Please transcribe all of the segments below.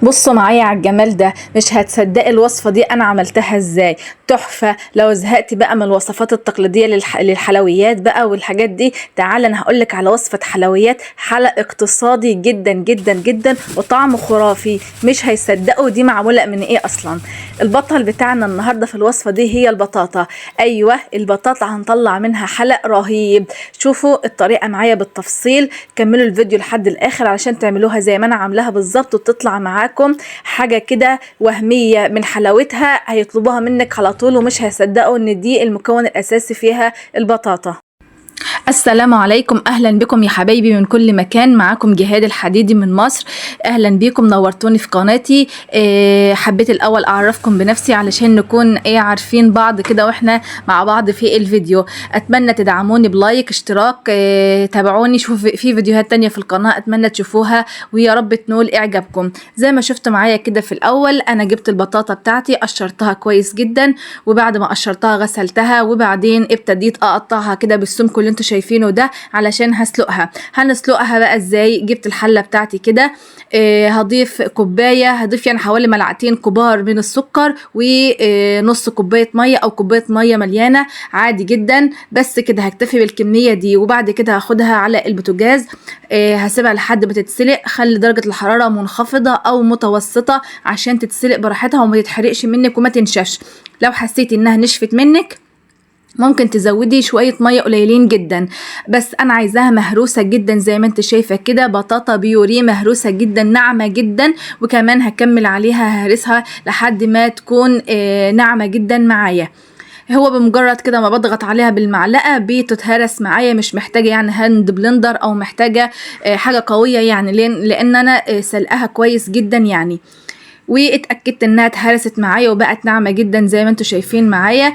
بصوا معايا على الجمال ده، مش هتصدقي الوصفة دي انا عملتها ازاي. تحفة. لو زهقتي بقى من الوصفات التقليدية للحلويات بقى والحاجات دي، تعالى انا هقولك على وصفة حلويات حلق اقتصادي جدا جدا جدا وطعمه خرافي، مش هيصدقوا دي معمولة من ايه اصلا. البطل بتاعنا النهاردة في الوصفة دي هي البطاطا. ايوه البطاطا هنطلع منها حلق رهيب. شوفوا الطريقة معايا بالتفصيل، كملوا الفيديو لحد الاخر علشان تعملوها زي ما انا عاملاها بالظبط وتطلع معاكم حاجة كده وهمية من حلاوتها، هيطلبوها منك على طول ومش هيصدقوا ان دي المكون الاساسي فيها البطاطا. السلام عليكم، اهلا بكم يا حبايبي من كل مكان. معاكم جهاد الحديدي من مصر. اهلا بيكم، نورتوني في قناتي. حبيت الاول اعرفكم بنفسي علشان نكون عارفين بعض كده واحنا مع بعض في الفيديو. اتمنى تدعموني ب like، اشتراك، تابعوني، شوفوا في فيديوهات تانية في القناة اتمنى تشوفوها ويا رب تنول اعجابكم. زي ما شفتوا معايا كده في الاول انا جبت البطاطا بتاعتي، قشرتها كويس جدا، وبعد ما قشرتها غسلتها، وبعدين ابتديت اقطعها كده بالسمك اللي انتوا شايفينه ده علشان هسلقها. هنسلقها بقى ازاي؟ جبت الحلة بتاعتي كده، هضيف كوباية، هضيف يعني حوالي ملعقتين كبار من السكر ونص كوباية مية او كوباية مية مليانة عادي جدا، بس كده هكتفي بالكمية دي. وبعد كده هاخدها على البوتاجاز، هسيبها لحد ما تتسلق. خلي درجه الحرارة منخفضة او متوسطه عشان تتسلق براحتها وما تتحرقش منك وما تنشفش. لو حسيتي انها نشفت منك ممكن تزودي شوية مية قليلين جدا، بس انا عايزاها مهروسة جدا زي ما انت شايفة كده، بطاطا بيوريه مهروسة جدا ناعمة جدا، وكمان هكمل عليها ههرسها لحد ما تكون ناعمة جدا معايا. هو بمجرد كده ما بضغط عليها بالمعلقة بتتهرس معايا، مش محتاجة يعني hand blender او محتاجة حاجة قوية يعني، لان انا سلقاها كويس جدا يعني. واتاكدت انها اتهرست معايا وبقت ناعمة جدا زي ما انتم شايفين معايا.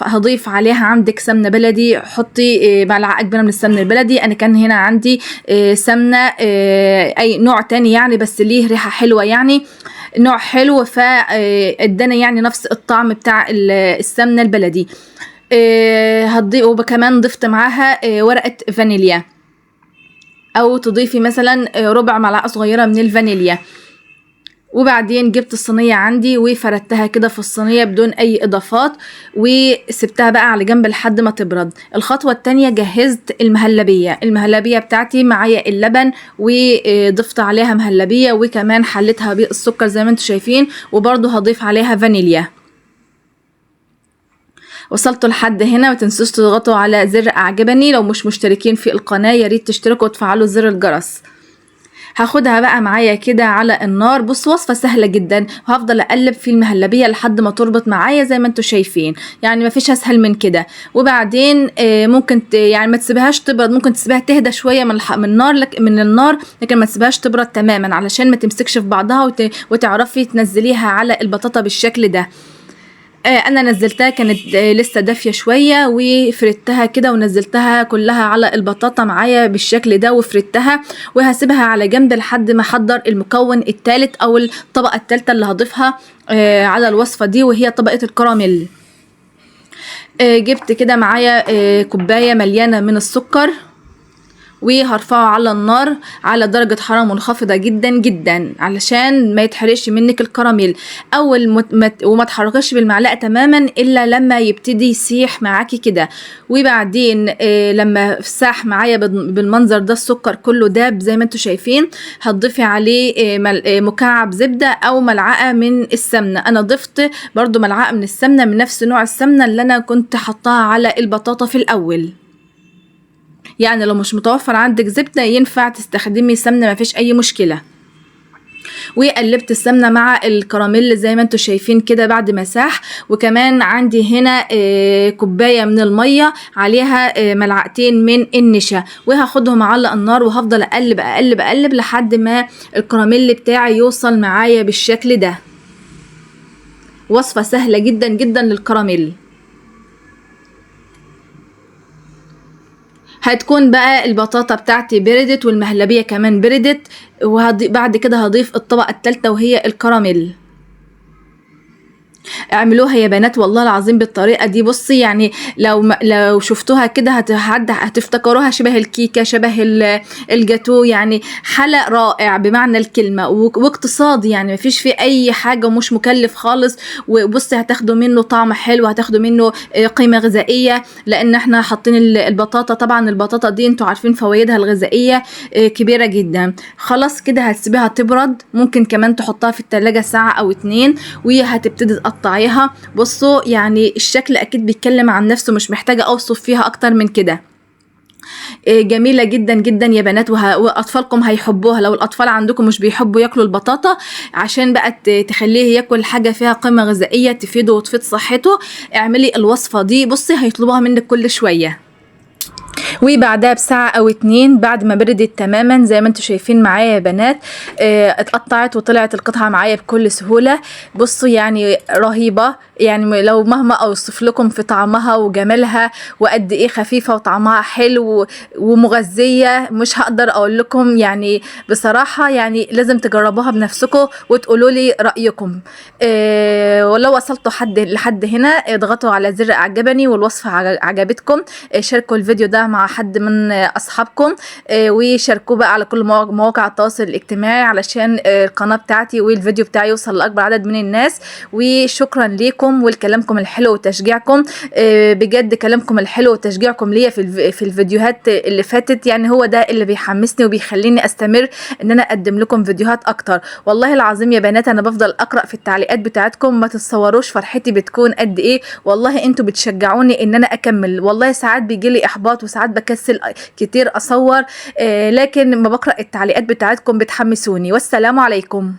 هضيف عليها عندك سمنه بلدي، حطي معلقه كبيرة من السمنة البلدي. انا كان هنا عندي سمنه اي نوع تاني يعني، بس ليه ريحه حلوة يعني، نوع حلو، فادانا يعني نفس الطعم بتاع السمنة البلدي. هضيف وكمان ضفت معاها ورقة فانيليا، او تضيفي مثلا ربع معلقه صغيرة من الفانيليا. وبعدين جبت الصينية عندي وفردتها كده في الصينية بدون اي اضافات، وسبتها بقى على جنب لحد ما تبرد. الخطوة التانية جهزت المهلبية. المهلبية بتاعتي معايا اللبن وضفت عليها مهلبية، وكمان حلتها بالسكر زي ما انتم شايفين، وبرضو هضيف عليها فانيليا. وصلتوا لحد هنا ما تنسوش تضغطوا على زر اعجبني. لو مش مشتركين في القناة يا ريت تشتركوا وتفعلوا زر الجرس. هاخدها بقى معايا كده على النار. بص وصفة سهلة جدا، وهفضل اقلب في المهلبية لحد ما تربط معايا زي ما انتم شايفين، يعني مفيش اسهل من كده. وبعدين ممكن يعني ما تسيبهاش تبرد، ممكن تسيبها تهدى شوية من النار، من النار، لكن ما تسيبهاش تبرد تماما علشان ما تمسكش في بعضها وتعرفي تنزليها على البطاطا بالشكل ده. انا نزلتها كانت لسه دافيه شوية، وفردتها كده ونزلتها كلها على البطاطا معايا بالشكل ده، وفردتها وهسيبها على جنب لحد ما احضر المكون الثالث او الطبقة الثالثة اللي هضيفها على الوصفة دي، وهي طبقه الكراميل. جبت كده معايا كوباية مليانة من السكر، وهرفعه على النار على درجة حرارة منخفضة جدا جدا علشان ما يتحرقش منك الكراميل. اول وما تحركش بالمعلقة تماما الا لما يبتدي يسيح معاكي كده. وبعدين لما ساح معايا بالمنظر ده السكر كله داب زي ما انتم شايفين، هتضيفي عليه مكعب زبدة او ملعقة من السمنة. انا ضفت برضو ملعقة من السمنة من نفس نوع السمنة اللي انا كنت حطاها على البطاطا في الاول. يعني لو مش متوفر عندك زبدة ينفع تستخدمي سمنة، مفيش اي مشكلة. وقلبت السمنة مع الكراميل زي ما انتم شايفين كده بعد ما ساح. وكمان عندي هنا كوباية من المية عليها ملعقتين من النشا، وهاخدهم على النار وهفضل اقلب اقلب اقلب لحد ما الكراميل بتاعي يوصل معايا بالشكل ده. وصفة سهلة جدا جدا للكراميل. هتكون بقى البطاطا بتاعتي بردت والمهلبية كمان بردت، وبعد كده هضيف الطبقة الثالثة وهي الكراميل. اعملوها يا بنات والله العظيم بالطريقة دي. بصي يعني لو شفتوها كده هتفتكروها شبه الكيكه، شبه الجاتو، يعني حلا رائع بمعنى الكلمة، واقتصادي، يعني مفيش فيه اي حاجة ومش مكلف خالص. وبصي هتاخدوا منه طعم حلو، هتاخدوا منه قيمة غذائية، لان احنا حاطين البطاطا. طبعا البطاطا دي انتوا عارفين فوائدها الغذائية كبيرة جدا. خلاص كده هتسيبيها تبرد، ممكن كمان تحطها في التلاجة ساعة او 2 وهتبتدي تقطعيها. بصوا يعني الشكل اكيد بيتكلم عن نفسه، مش محتاجه اوصف فيها اكتر من كده. جميلة جدا جدا يا بنات، واطفالكم هيحبوها. لو الاطفال عندكم مش بيحبوا ياكلوا البطاطا، عشان بقى تخليه ياكل حاجة فيها قيمة غذائية تفيده وتفيد صحته، اعملي الوصفة دي. بصي هيطلبوها منك كل شوية. وبعدها بساعة او 2 بعد ما بردت تماما زي ما انتم شايفين معايا يا بنات، اتقطعت وطلعت القطعة معايا بكل سهولة. بصوا يعني رهيبة، يعني لو مهما اوصف لكم في طعمها وجمالها وقد ايه خفيفة وطعمها حلو ومغذية مش هقدر اقول لكم. يعني بصراحة يعني لازم تجربوها بنفسكم وتقولوا لي رأيكم. ولو وصلتوا لحد هنا اضغطوا على زر اعجبني والوصفة عجبتكم، شاركوا الفيديو ده مع حد من اصحابكم، وشاركوه بقى على كل مواقع التواصل الاجتماعي علشان القناة بتاعتي والفيديو بتاعي يوصل لاكبر عدد من الناس. وشكرا ليكم ولكلامكم الحلو وتشجيعكم، بجد كلامكم الحلو وتشجيعكم ليا في الفيديوهات اللي فاتت، يعني هو ده اللي بيحمسني وبيخليني استمر ان انا اقدم لكم فيديوهات اكتر. والله العظيم يا بنات انا بفضل اقرا في التعليقات بتاعتكم، ما تتصوروش فرحتي بتكون قد ايه. والله انتوا بتشجعوني ان انا اكمل. والله ساعات بيجيلي احباط وساعات بكسل كتير اصور، لكن ما بقرا التعليقات بتاعتكم بتحمسوني. والسلام عليكم.